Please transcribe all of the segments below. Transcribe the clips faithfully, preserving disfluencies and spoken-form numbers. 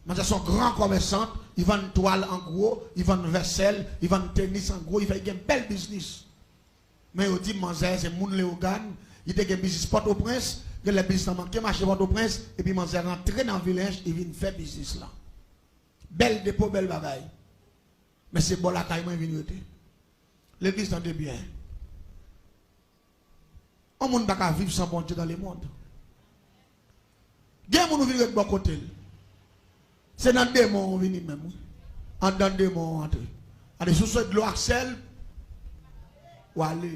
Manzè se yon gran komèsant, li vann twal an gwo, li vann vèsèl, li vann tenis an gwo, li fè, li gen bèl biznis. Men yo di m manzè se moun Leyogàn, li te gen biznis Pòtoprens, genlè biznis lan manke mache Pòtoprens, epi manzè rantre nan Vil Ench, li vin fè biznis lan. Bèl depo, bèl bagay. Men se bò lakay mwen vin rete. Legliz, tande byen. Yon moun pa ka viv san Bondye dans le monde. Gen moun ou vin ret bò kote l. Se nan demon ou vini menm, wi. Anndan demon ou antre. Gade, si w sot dlo ak sèl, w ale.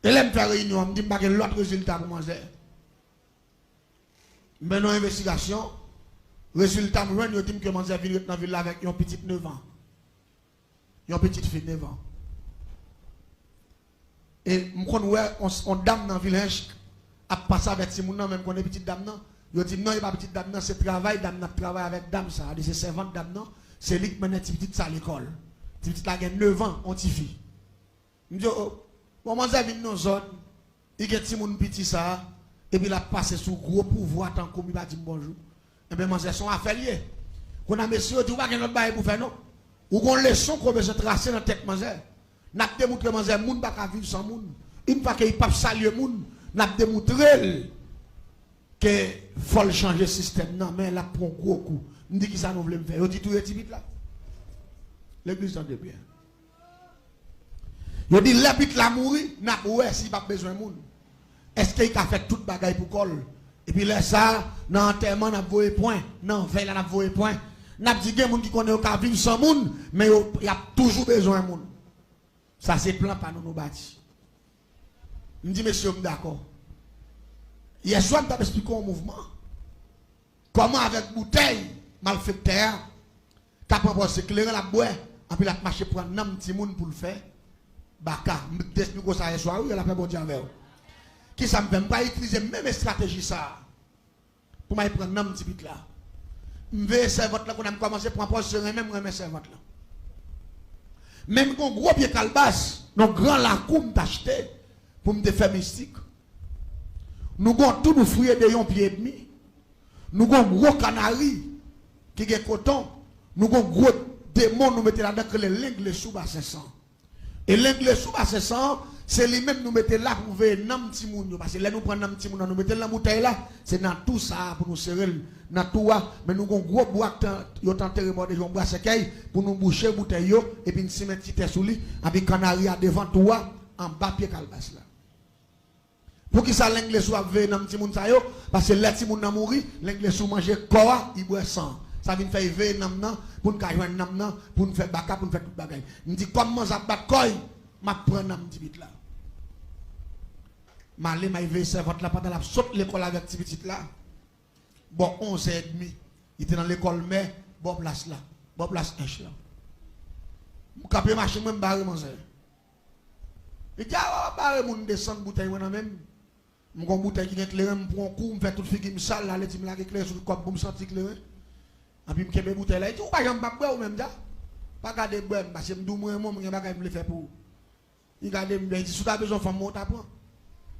E lè m fè reyinyon an, m di m pa gen lòt rezilta pou manzè. M mennen yon envestigasyon, rezilta m jwenn, yo di m ke manzè vin ret nan vil la avèk yon pitit nèf an. Yon pitit fi nèf an. E m konn wè yon, yon dam nan Vil Ench ap pase avèk timoun nan, men m konnen pitit dam nan. Yo di m non, e pa pitit dam nan, se travay dam nan ap travay avèk dam sa a, se sèvant dam nan, se li k mennen ti pitit sa lekòl. Ti pitit la gen nèf an, yon tifi. M di, o, bon, manzè vin nan zòn, li gen timoun piti sa a, epi l ap pase sou gwo pouvwa tankou m, li pa di m bonjou. Enben, manzè, se yon afè l ye. Kounye a, mesye yo di, ou pa gen lòt bagay pou fè, non. Ou gon leson ke w bezwen trase nan tèt manzè. N ap demoutre manzè, moun pa ka viv san moun. Yon fwa ke li p ap salye moun, n ap demoutre l ke fò l chanje sistèm nan, men l ap pran gwo kou. M di, kisa nou vle m fè? Yo di, touye ti pitit la. Legliz, tande byen. Yo di lè pitit la mouri, n ap wè si l p ap bezwen moun. Èske l ka fè tout bagay pou kò l? Epi lè sa a, nan antèman, n ap voye pwen. Nan vèy la, n ap voye pwen. N ap di gen moun ki konnen yo ka viv san moun, men yo, y ap toujou bezwen moun. Sa se plan pa nou nou bati. M di, mesye, m dakò. Yèswa, m t ap esplike yon mouvman. Kòman avèk boutèy malfektè a ka pran pòz se kleren l ap bwè, anpi l ap mache pran nanm timoun pou l fè baka. M te esplike w sa yèswa, wi, lapè Bondye avè w. Kisa m fè? M pral itilize menm estrateji sa a pou m al pran nanm ti pitit la. M veye sèvant lan, kounye a m kòmanse pran pòz se renmen m renmen sèvant lan. Men m gon gwo pye kalbas nan gran lakou m t achte pou m te fè mistik. Nou gon tou nou friye de yon pye edmi. Nou gon gwo kanari ki gen koton. Nou gon gwo demon nou mete ladan k rele lenglesou basen san. E lenglesou basen san an, se li menm nou mete la pou veye nanm timoun yo. Paske lè nou pran nanm timoun nan, nou mete l nan boutèy la, se nan tou sa a pou nou sere l, nan tou a. Men nou gon gwo bwa k tan, yo t antere bò deja yon bwa sèkèy, pou nou bouche boutèy yo, epi n simen ti tè sou li, epi kanari a devan tou a, anba pye kalbas la. Poukisa lenglesou ap veye nanm timoun sa yo? Paske lè timoun nan mouri, lenglesou manje kò a, li bwè san an. Sa vin fè l veye nanm nan, pou n ka jwenn nanm nan, pou n fè baka, pou n fè tout bagay. M di, kòm manzè ap bat kò l, m ap pran nanm ti pitit la. M ale, m al veye sèvant la pandan l ap sot lekòl avèk ti pitit la. Bò onz è edmi, li te nan lekòl mè, bò plas la, bò plas Ench lan. M kanpe machin mwen, m bare manzè. Li di, a, w ap bare moun, desann boutèy mwen nan men m. M gon boutèy ki gen kleren, m pran yon kou, m fè tout figi m sal, l ale di m lage kleren sou kò m pou m santi kleren. Anpi m kenbe boutèy la, li di, ou pa janm p ap bwè ou menm, dja. Pa gade bwè m, paske m di w m renmen w, m gen bagay m vle fè pou ou. Li gade m byen, li di, si w ta bezwen fanm mwen, ou ta pran.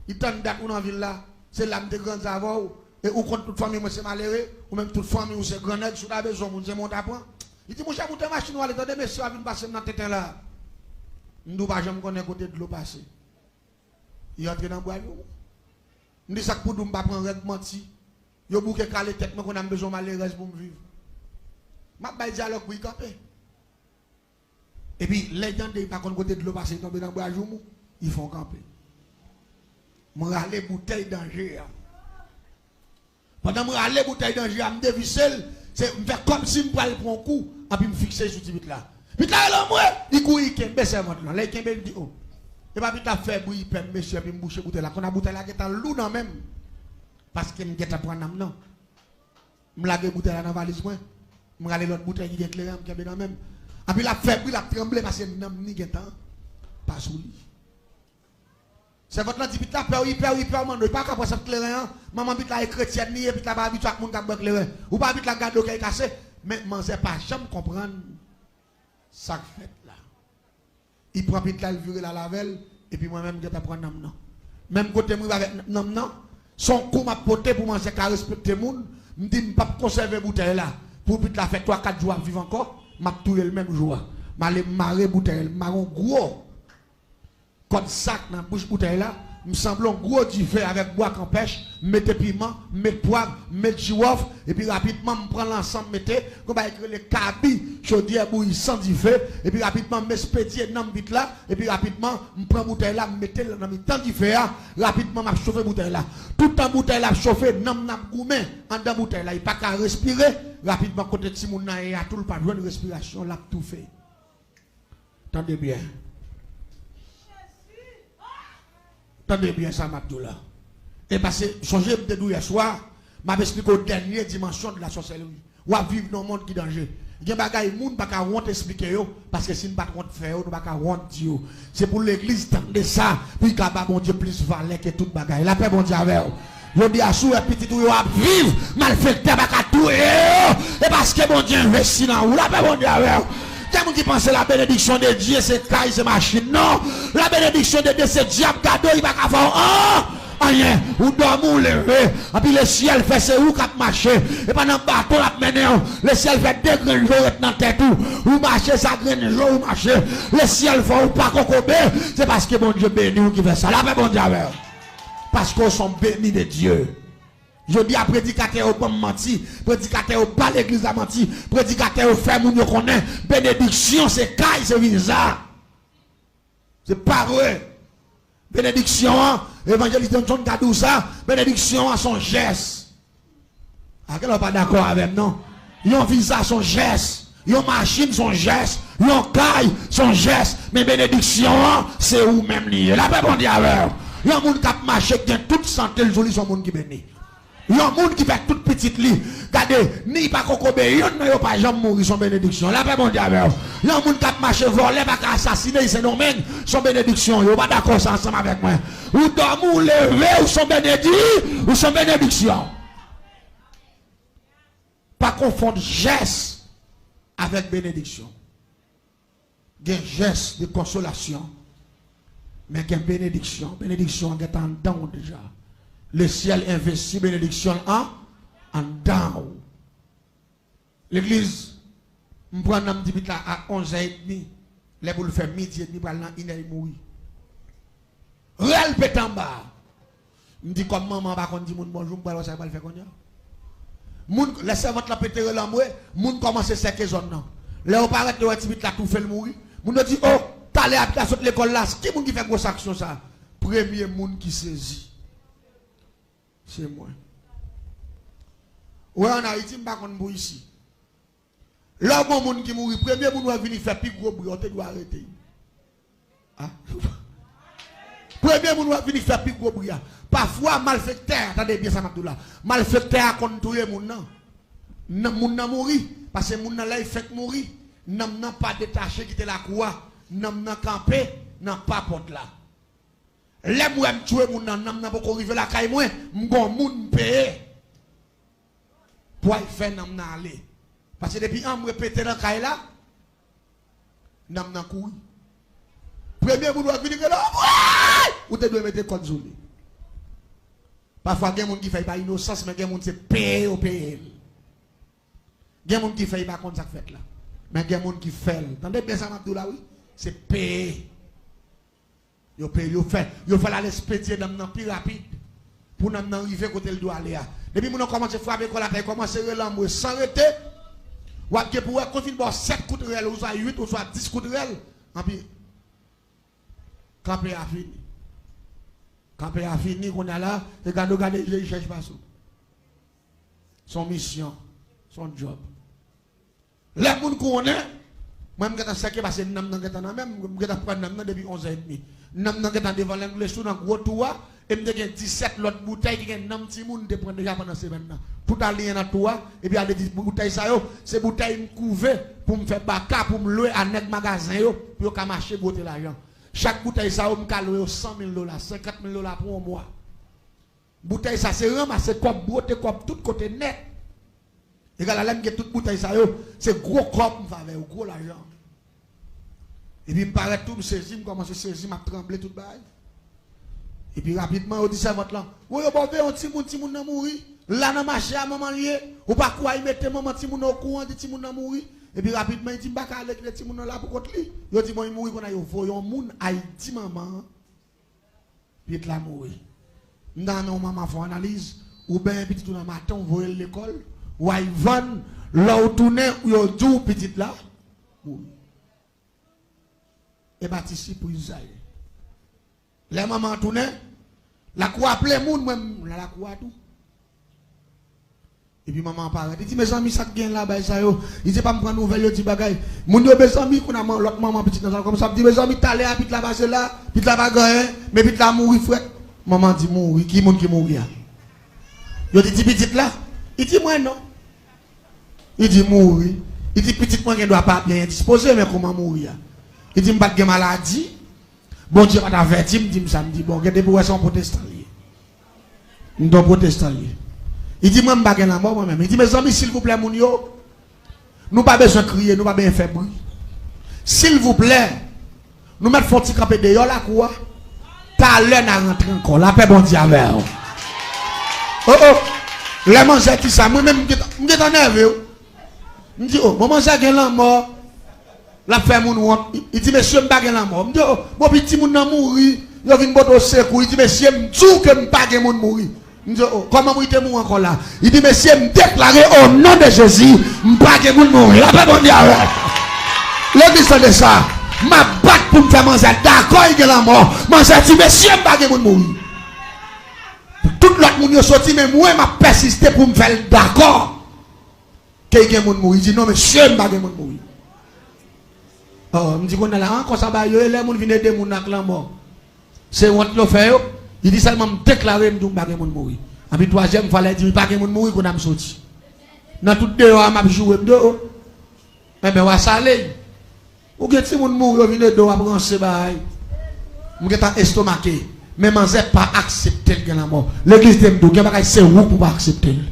Li tann dat ou nan vil la, se la m te grandi avè w, e ou konn tout fanmi mwen se malere, ou menm tout fanmi w se gran nèg, si w ta bezwen moun, se mwen ou ta pran. Li di, monchè, moute machin ou ale, tande mesye a vin pase m nan tenten la. M di, ou pa janm konnen kote dlo pase. Li antre nan bwa yo. M di, sa k pou di w m pa pran règ manti. Yo bouke kale tèt mwen, kounye a m bezwen malerèz pou m viv. M ap bay dyalòg pou li kanpe. Epi, lè l tande li pa konn kote dlo pase, li tonbe nan bwa joumou, li fè yon kanpe. M rale boutèy danje a. Pandan m rale boutèy danje a, m devise l, se, m fè kòmsi m pral pran yon kou, anpi m fikse l sou ti pitit la. Pitit la rele anmwe, li kouri, li kenbe sèvant lan. Lè l kenbe l, li di, o. E pa pitit la fè bri, li pè m, mesye, epi m bouche boutèy la. Kounye a boutèy la gentan lou nan men m, paske m gentan pran nanm nan. M lage boutèy la nan valiz mwen. M rale lòt boutèy ki gen kleren an, m kenbe nan men m. Anpi l ap fè bri, l ap tranble, paske nanm ni gentan pa sou li. Sèvant lan di pitit la, pè w, li pè w, li pè w, manno, li pa ka pran sant kleren an. Manman pitit la e kretyèn li ye, pitit la pa abitye ak moun k ap bwè kleren. Ou pa wè pitit la gade w kè l kase. Men manzè pa janm konprann sa k fèt la. Li pran pitit la, li vire l al avè l, epi mwen menm m gentan pran nanm nan. Menm kote m rive avèk nanm nan, Se yon kou m ap pote pou manzè ka respekte moun. M di m p ap konsève boutèy la. Pou pitit la fè twa, kat jou ap viv ankò, m ap touye l menm jou a. M ale m mare boutèy la, m mare yon gwo kòd sak nan bouch boutèy la, m sanble yon gwo dife avèk bwa kanpèch, m mete piman, m met pwav, m met jiwòf, epi rapidman m pran lansan m mete, gon bagay ki rele kabi, chodyè bouyi san dife, epi rapidman m espedye nanm pitit la, epi rapidman m pran boutèy la, m mete l nan mitan dife a, rapidman m ap chofe boutèy la. Toutan boutèy la ap chofe, nanm nan ap goumen anndan boutèy la, li pa ka respire, rapidman kote timoun nan ye a tou, l p ap jwenn respirasyon, l ap toufe. Tande byen. Tande byen sa m ap di w la. E pase, sonje m te di w yè swa, m ap esplike w dènye dimansyon de la sòsèlri. W ap viv nan yon mond ki danje. Gen bagay moun pa ka wont esplike yo, paske si n pa t wont fè yo, nou pa ka wont di yo. Se pou legliz tande sa, pou l ka ba Bondye plis valè ke tout bagay. Lapè Bondye avè w. Jodi a, si w wè pitit ou yo ap viv, malfektè pa ka touye yo. E paske Bondye envesti nan ou. Lapè Bondye avè w. Gen moun ki panse la bénédiction de Dieu se kay, se machin. Non. La bénédiction de Dieu se dyab gade w, li pa ka fè w an, anyen. Ou dòmi, ou leve. Anpi lesyèl fè se ou k ap mache. E pandan baton l ap mennen w, lesyèl fè de grenn je w ret nan tèt ou. Ou mache, sa grenn je w ou mache. Lesyèl fè w pa kokobe. Se paske Bondye beni w ki fè sa. Lapè Bondye avè w. Paske w se yon beni de Dye. Jodi a, predikatè yo ban m manti. Predikatè yo ba legliz la manti. Predikatè yo fè moun yo konnen benediksyon se kay, se viza. Se pa vre. Benediksyon an, evanjelis Johnson ka di w sa, benediksyon an se yon jès. A, kèlè w pa dakò avè m, non? Yon viza se yon jès. Yon machin se yon jès. Yon kay se yon jès. Men benediksyon an, se ou menm li ye. Lapè Bondye avè w. Yon moun k ap mache, k gen tout sante l sou li, se yon moun ki beni. Yon moun ki fè tout pitit li. Gade, ni pa kokobe, yonn nan yo pa janm mouri, se yon benediksyon. Lapè Bondye avè w. Yon moun k ap mache, vòlè pa ka asasine l, Sendomeng, se yon benediksyon. Yo pa dakò sa ansanm avèk mwen. Ou dòmi, ou leve, ou se yon benedi, ou se yon benediksyon. Pa konfonn jès avèk benediksyon. Gen jès de konsolasyon, men gen benediksyon. Benediksyon an gentan anndan w deja. Lesyèl envesti benediksyon an anndan w. Legliz, m pran nan m di pitit la a onz è edmi, lè pou l fè midi edmi, pral nan inè, li mouri. Rèl pete anba a. M di kòm manman pa konn di moun bonjou, m pral wè sa l pral fè kounye a. Moun, lè sèvant lan pete rèl anmwe, moun kòmanse sèke zòn nan. Lè yo parèt, yo wè ti pitit la toufe, l mouri. Moun yo di, o, talè a pitit la sot lekòl la, ki moun ki fè gwo aksyon sa? Premye moun ki sezi, se mwen. Ou wè, ann Ayiti, m pa konn pou isi. Lè w gen yon moun ki mouri, premye moun w ap vini fè pi gwo bri a, w te dwe arete l. A. Premye moun w ap vini fè pi gwo bri a. Pafwa, malfektè a, tande byen sa m ap di w la, malfektè a konn touye moun nan. Nan, moun nan mouri, paske moun nan, lè l fenk mouri, nanm nan pa detache kite lakou a, nanm nan kanpe nan pa pòt la. Lè m wè m touye moun nan, nanm nan poko rive lakay mwen, m gon moun m peye pou al fè nanm nan ale. Paske depi anmwe pete nan kay la, nanm nan kouri. Premye moun w ap vini rele, anmwe! Ou te dwe mete kòd sou li. Pafwa gen moun ki fè l pa inosans, men gen moun se peye yo peye l. Gen moun ki fè l pa konn sa k fèt la. Men gen moun ki fè l. Tande byen sa m ap di w la, wi. Se peye. Yo peye, yo fè, yo fè l al espedye nanm nan pi rapid. Pou nanm nan rive kote l dwe ale a. Depi moun nan kòmanse frape kò l atè, kòmanse rele anmwe san rete, w ap gen pou wè kou fin ba w sèt kout rèl, oswa uit, oswa dis kout rèl. Anpi, kanpe a fini. Kanpe a fini, kounye a la, se gade w gade je, li chèche pase w. Se yon misyon, se yon djòb. Lè moun konnen, mwen m gentan sèke paske nanm nan gentan nan men m, m gentan pran nanm nan depi onz è edmi. Nanm nan gentan devan Langlesou nan gwo tou a, e m te gen disèt lòt boutèy ki gen nanm timoun m te pran deja pandan semèn nan. Tout aliyen nan tou a, epi ale di boutèy sa yo, se boutèy m kouve pou m fè baka, pou m lwe a nèg magazen yo, pou yo ka mache bwote lajan. Chak boutèy sa yo, m ka lwe yo san mil dola, senkant mil dola pou yon mwa. Boutèy sa se ranmase kòb, bwote kòb tout kote nèt. Egal a lè m gen tout boutèy sa yo, se gwo kòb m fè avè yo, gwo lajan. Epi m parèt tou, m sezi, m kòmanse sezi, m ap tranble tout bagay. Epi rapidman, yo di sèvant lan, "Woy, yo ba w veye yon timoun, timoun nan mouri. La nan mache a, manman l ye. Ou pa kwè y mete manman timoun nan okouran, di timoun nan mouri." Epi rapidman, li di, "M pa ka ale kite timoun nan la pou kont li." Yo di, "Bon, li mouri kounye a." Yo voye yon moun al di manman an, "Pitit la mouri." M ta renmen yon manman fè yon analiz. Ou benyen pitit ou nan maten, ou voye l lekòl, ou al vann, lè w tounen, ou yo di w pitit la mouri. E pa ti sipriz sa ye. Lè manman an tounen, lakou a plen moun, mwen m nan lakou a tou. Epi manman an parèt. Li di, "Mezanmi, sa k gen la, bay sa yo?" Li di, "Pa m pran nouvèl, yo di bagay." Moun yo, mezanmi, kounye a, lòt manman pitit nan sa kòmanse ap di, "Mezanmi, talè a, pitit la pase la, pitit la pa gen anyen, men pitit la mouri frèt." Manman di, "Mouri? Ki moun ki mouri a?" Yo di, "Ti pitit la?" Li di, "Mwen non." Li di, "Mouri?" Li di, "Pitit mwen gen dwa pa byen endispoze, men kòman mouri a?" Li di, "M pa t gen maladi. Bondye pa t avèti m, di m sa." M di, "Bon, gen de pou wè se yon pwotestan l ye." M di, "Yon pwotestan l ye." Li di, "Mwen, m pa gen lanmò, mwen menm." Li di, "Mezanmi, silvouplè, moun yo, nou pa bezwen kriye, nou pa bezwen fè bri. Silvouplè, nou mèt fè yon ti kanpe deyò lakou a. Talè n a rantre ankò. Lapè Bondye avè w." Oh, oh. Lè manzè di sa, mwen menm, m gentan, m gentan nève, wi. M di, "Oh, bon, manzè gen lanmò. L ap fè moun wont." Li, li di, "Mesye, m pa gen lanmò." M di, "Oh, bon, pi timoun nan mouri. Yo vin pote w sekou." Li di, "Mesye, m di w ke m pa gen moun mouri." M di, "Oh, kòman pou li te mouri ankò la?" Li di, "Mesye, m deklare o non de Jezi, m pa gen moun mouri." Lapè Bondye avè w. Legliz, tande sa. M ap bat pou m fè manzè dakò li gen lanmò. Manzè di, "Mesye, m pa gen moun mouri." Tout lòt moun yo soti, men mwen, m ap pèsiste pou m fè l dakò ke gen moun mouri. Li di, "Non, mesye, m pa gen moun mouri." Oh, m di, "Kounye a la, an, konsa bagay yo ye, lè moun vin ede moun ak lanmò, se wont yo fè yo?" Li di, "Sèlman m deklare, m di w m pa gen moun mouri." Anpi twazyèm fwa, lè l di m pa gen moun mouri, kounye a m soti. Nan tout deyò a, m ap joure, m di, "Oh, enben, w a sale." Ou gen timoun mouri, yo vin ede w, w ap ranse bagay. M gentan estomake. Men manzè pa aksepte l gen lanmò. Legliz, te m di w, gen bagay se ou pou pa aksepte l.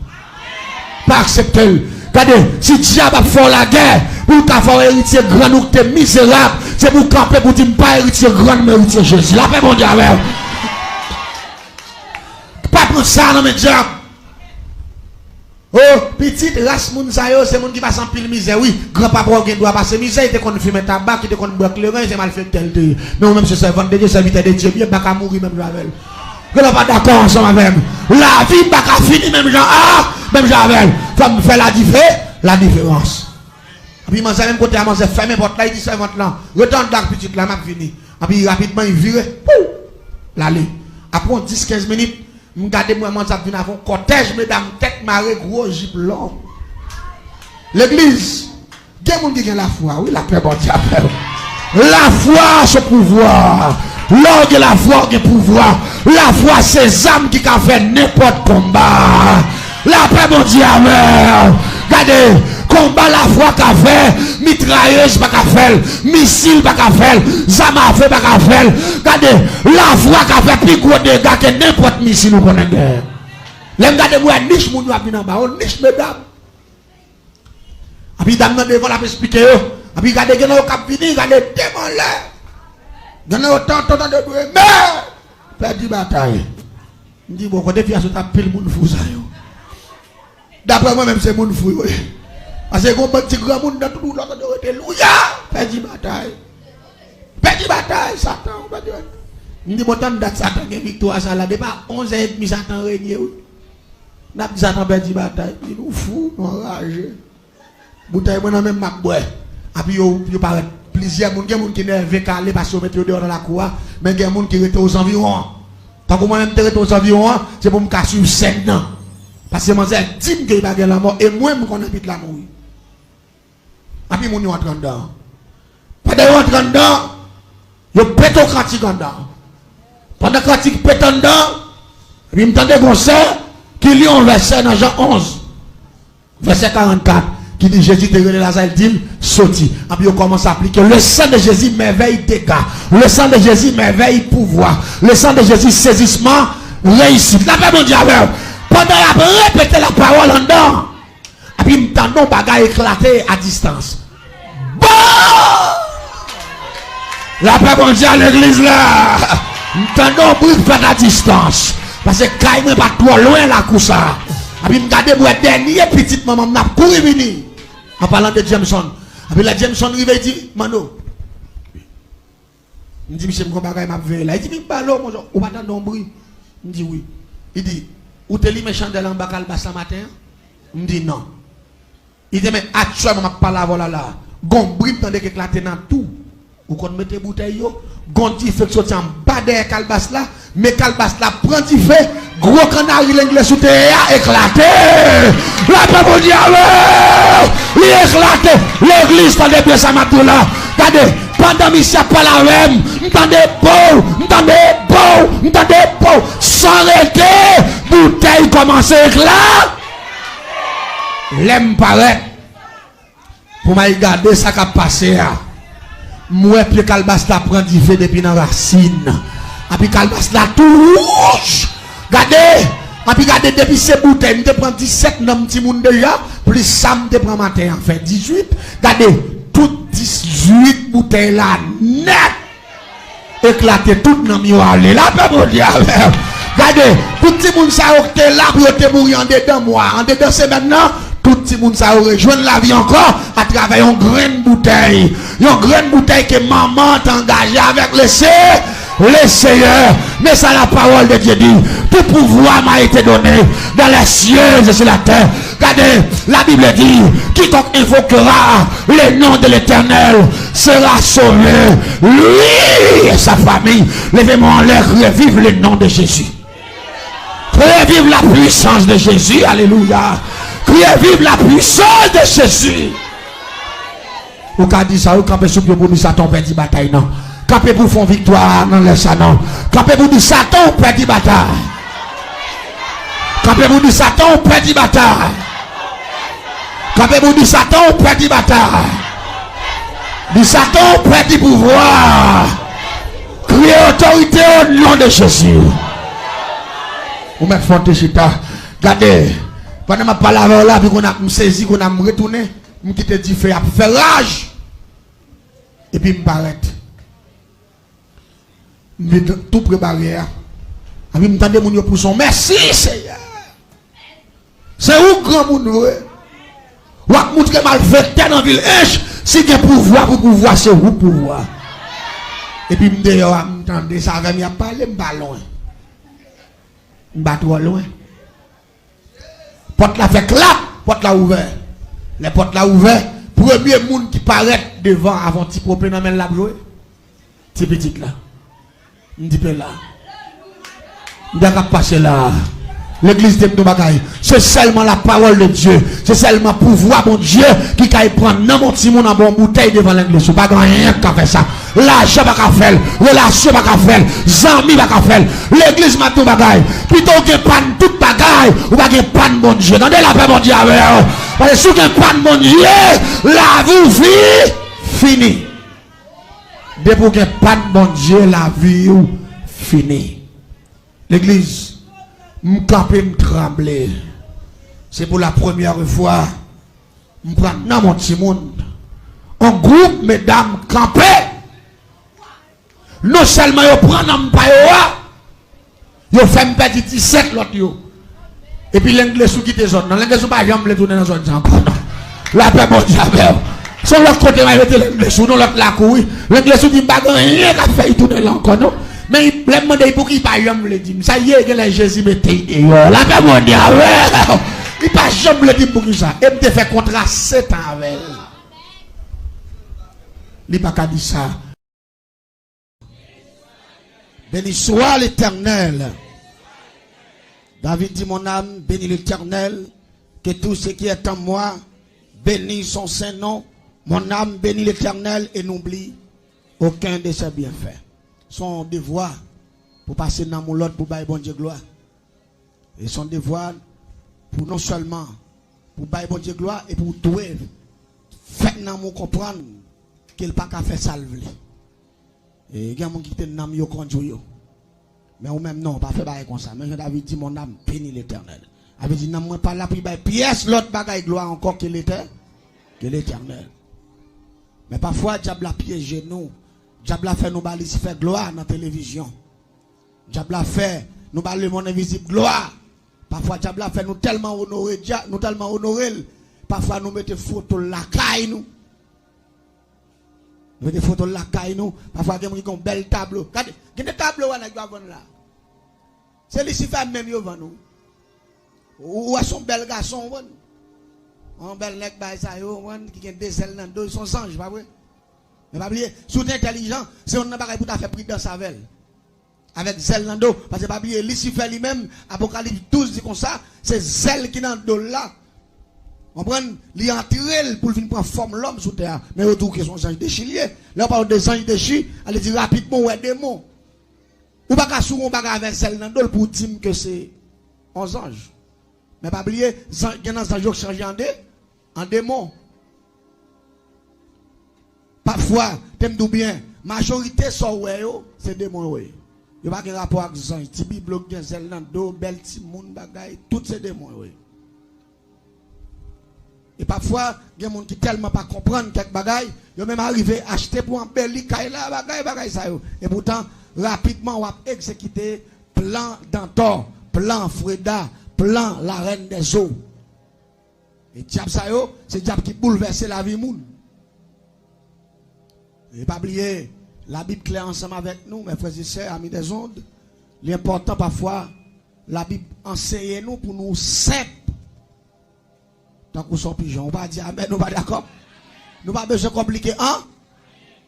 Pa aksepte l. Gade, si dyab ap fè w lagè, pou l ka fè w eritye grann ou ki te mizerab, se pou w kanpe pou w di, "M pa eritye grann, m eritye Jezi." Lapè Bondye avè w. Pa pran sa nan men dyab. Oh, pitit, ras moun sa yo, se moun ki pase anpil mizè, wi. Granpapa w gen dwa pase mizè, li te konn fimen tabak, li te konn bwè kleren, se malfektè l te ye. Men ou menm se sèvant de Dye, sèvitè de Dye, m ye, m pa ka mouri menm jan avè l. Gen lè w pa dakò ansanm avè m. Lavi m pa ka fini menm jan, ah, menm jan avè l. Fò m fè ladife-, ladiferans. Anpi manzè menm kote a, manzè fèmen pòt la, li di sèvant lan, "Rete anndan ak pitit la, m ap vini." Anpi rapidman, li vire, pou l ale. Apre yon dis kenz minit, m gade, m wè manzè ap vin avè yon kòtèj medam tèt mare, gwo jip long. Legliz, gen moun ki gen lafwa, wi, lapè Bondye avè w. Lafwa se pouvwa. Lè w gen lafwa, w gen pouvwa. Lafwa se zam ki ka fè nenpòt konba. Lapè Bondye avè w. Gade, konba lafwa ka fè, mitrayèz pa ka fè l, misil pa ka fè l, zam afe pa ka fè l. Gade, lafwa ka fè pi gwo dega ke nenpòt misil ou konnen gen. Lè m gade, m wè nich moun yo ap vin anba, yon nich medam. Anpi dam nan devan l ap esplike yo. Anpi gade, gen nan yo k ap vini, gade, de m anlè. Gen nan yo tanton, tande bri, men pèdi batay. M di, "Bon, kote fi a sot ak pil moun fou sa yo?" Daprè mwen menm, se moun fou yo ye. Paske gon bann ti granmoun nan tout wout la, tande yo rete, "Louya, pèdi batay. Pèdi batay, Satan, ou pèdi batay." M di, "Bon, tann dat Satan gen viktwa sa la, depi a onz è edmi Satan renye, wi." N ap di Satan pèdi batay. M di, "Nou fou, nou anraje." Boutèy mwen nan men m, m ap bwè. Anpi yo, yo parèt plizyè moun. Gen moun ki nève, kale, paske yo mete yo deyò nan lakou a. Men gen moun ki rete ozanviwon an. Tankou mwen menm te rete ozanviwon an, se pou m ka swiv sèn nan. Paske manzè di m ke li pa gen lanmò, e mwen, m konnen pitit la mouri. Anpi moun yo antre anndan. Pandan yo antre anndan, yo pete yon kantik anndan. Pandan kantik pete anndan, epi m tande gon sè ki li yon vèsè nan Jan onz. Vèsè karannkat, ki di Jezi te rele Laza, li di l, "Soti." Anpi yo kòmanse aplike, "Le sang de Jésus, merveille, dégâts. Le sang de Jésus, merveille, pouvoir. Le sang de Jésus, saisissement, réussite." Lapè Bondye avè w. Pandan y ap repete lapawòl anndan, epi m tande yon bagay eklate a distans. Bon! Lapè Bondye a legliz la. M tande yon bri k fèt a distans. Paske kay mwen pa t twò lwen lakou sa. Epi m gade m wè dènye pitit manman m nan ap kouri vini. An palan de Jameson. Epi lè Jameson rive, li di, "Manno." M di, "Misye, m gon bagay m ap veye la." Li di, "Big Balo, monchè, ou pa tande yon bri?" M di, "Wi." Li di, "Ou te limen chandèl anba kalbas la maten an?" M di, "Non." Li di, "Men aktyèlman m ap pale avè w la la, gon bri m tande k eklate nan tou. Ou konn mete boutèy yo, gon dife k soti anba dèyè kalbas la, men kalbas la pran dife, gwo kannari Lenglesou te ye a eklate. Lapè Bondye avè w, li eklate. Legliz, tande byen sa m ap di w la. Gade, pandan misye ap pale avè m, m tande pow, m tande pow, m tande pow. San rete, boutèy kòmanse eklate. Lè m parèt, pou m al gade sa k ap pase a, m wè pye kalbas la pran dife depi nan rasin. Epi kalbas la tou wouch! Gade! Epi gade, depi se boutèy, m te pran disèt nanm timoun deja, plis sa m te pran maten an, fè dizuit. Gade, tout dizuit boutèy la nèt eklate, tout nanm yo ale. Lapè Bondye avè w. Gade, tout timoun sa yo k te la pou yo te mouri andedan mwa, andedan semèn nan, tout timoun sa yo rejwenn lavi ankò atravè yon grenn boutèy. Yon grenn boutèy ke manman an te angaje avèk lese, le Seyè. Men sa la parole de Dieu dit, tout pouvoir m'a été donné dans les cieux et sur la terre. Gade, la Bible dit, quiconque invoquera le nom de l'Éternel sera sauvé, lui et sa famille. Leve men w anlè, kriye viv le nom de Jésus. Kriye viv la puissance de Jésus, alelouya. Kriye viv la puissance de Jésus. Ou ka di sa, ou kanpe sou pye pou di Satan ou pèdi batay nan. Kanpe pou fon viktwa nan lè sa non. Kanpe pou di Satan ou pèdi batay. Kanpe pou di Satan ou pèdi batay. Kanpe pou di Satan ou pèdi batay. Di Satan ou pèdi pouvwa. Kriye otorite o non de Jezi. Ou mèt fè w te chita. Gade, pandan m ap pale avè w la, epi kounye a m sezi, kounye a m retounen, m kite dife ap fè raj. Epi m parèt. M vin tou pre baryè a. Epi m tande moun yo pouse yon mèsi, Seyè. Se ou k granmoun vre. W ap moutre malfektè nan vil Ench, si gen pouvwa pou pouvwa, se ou k pouvwa. Epi m deyò a, m tande sa avè m y ap pale, m pa lwen. M pa twò lwen. Pòt la fè klap, pòt la ouvè. Lè pòt la ouvè, premye moun ki parèt devan avè yon ti pope nan men l l ap jwe, ti pitit la. M di pe la. M di a k ap pase la. Legliz, di m yon bagay. Se sèlman la parole de Dieu, se sèlman pouvwa Bondye ki kay pran nanm yon timoun anba yon boutèy devan legliz. Ou pa gen anyen k ka fè sa. Lajan pa ka fè l, relasyon pa ka fè l, zanmi pa ka fè l. Legliz, m ap di w bagay, pito w gen pann tout bagay, ou pa gen pann Bondye. Tande, lapè Bondye avè w. Paske si w gen pann Bondye, lavi w fi, fini. Depi w gen pann Bondye, lavi w fini. Legliz, m kanpe, m tranble. Se pou la premyè fwa, m pran nanm yon timoun. Yon gwoup medam kanpe. Non sèlman yo pran nanm pa yo a, yo fè m pèdi disèt lòt yo. Epi Lenglesou kite zòn nan. Lenglesou pa janm vle tounen nan zòn sa ankò, non. Lapè Bondye avè w. Se yon lòt kote m al mete Lenglesou, nan lòt lakou, wi. Lenglesou di m pa gen anyen k ap fè li tounen la ankò, non. Men lè m mande li pouki li pa janm vle di m. Sa ye, genlè Jezi mete l deyò. Lapè Bondye avè w. Li pa janm vle di m poukisa. E m te fè kontra sèt an avè l. Li pa ka di sa. Béni soit l'Éternel. David dit, mon âme, bénis l'Éternel, que tout ce qui est en moi bénisse son saint nom. Mon âme, bénis l'Éternel et n'oublie aucun de ses bienfaits. Se yon devwa pou pase nanm yon lòt pou bay Bondye glwa. E se yon devwa pou non sèlman pou bay Bondye glwa, epi w dwe fè nanm ou konprann ke l pa ka fè sa l vle. E gen moun ki kite nanm yo kondui yo. Men ou menm non, pa fè bagay konsa. Men jan David di, mon âme bénit l'Éternel. Sa vle di nanm mwen pa la pou l bay pyès lòt bagay glwa ankò ke Letè-, ke Letènèl. Men pafwa dyab la pyeje nou. Dyab la fè nou ba Lisifè glwa nan televizyon. Dyab la fè nou ba lemonn envizib glwa. Pafwa dyab la fè nou tèlman onore dya-, nou tèlman onore l. Pafwa nou mete foto l lakay nou. Nou mete foto l lakay nou. Pafwa gen moun ki gen yon bèl tablo. Gade, gen de tablo wè nèg yo ap vann la. Se Lisifè menm yo vann ou. Ou, ou wè se yon bèl gason, ou konprann? Yon bèl nèg bay sa yo, ou konprann, ki gen de zèl nan do, se yon zanj, pa vre? Men pa bliye, si w te entèlijan, se youn nan bagay pou w ta fè pridans avè l. Avèk zèl nan do, paske pa bliye, Lisifè li menm, Apokalips douz di konsa, se zèl ki nan do l la. Konprann? Li antre l pou l vin pran fòm lòm sou tè a. Men yo di w ke se yon zanj dechi li ye. Lè yo pale de zanj dechi, sa vle di rapidman w wè demon. Ou pa ka sou yon bagay avè zèl nan do l pou w di m ke se yon zanj. Men pa bliye, zanj, gen nan zanj yo k chanje an de, an demon. Pafwa, te m di w byen, majorite sa w wè yo, se demon yo ye. Yo pa gen rapò ak zanj. Ti biblo k gen zèl nan do, bèl timoun, bagay, tout se demon yo ye. E pafwa, gen moun ki tèlman pa konprann kèk bagay, yo menm arive achte pou anbeli kay la, bagay, bagay sa yo. E poutan, rapidman, w ap egzekite plan Dantò, plan Freda, plan Larèn dèzo. E dyab sa yo, se dyab ki boulvèse lavi moun. E pa bliye, Labib klè ansanm avèk nou, mes frères et sœurs, amis des ondes. Li enpòtan pafwa, Labib anseye nou pou nou senp. Tankou son pijon. Ou pa di amèn, ou pa dakò? Nou pa bezwen konplike, an?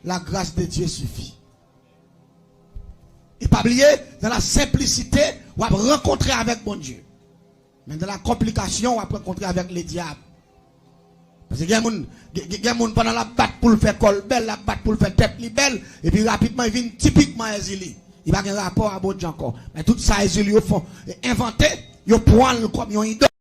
La grâce de Dieu suffit. E pa bliye, dans la simplicité, w ap rankontre avèk Bondye. Men dans la complication, w ap rankontre avèk le diab. Paske gen moun, gen, gen, gen moun pandan l ap bat pou l fè kò l bèl, l ap bat pou l fè tèt li bèl, epi rapidman, li vin tipikman Èzili. Li pa gen rapò a Bondye ankò. Men tout sa Èzili yo fè, envante, yo pran l kòm yon idòl.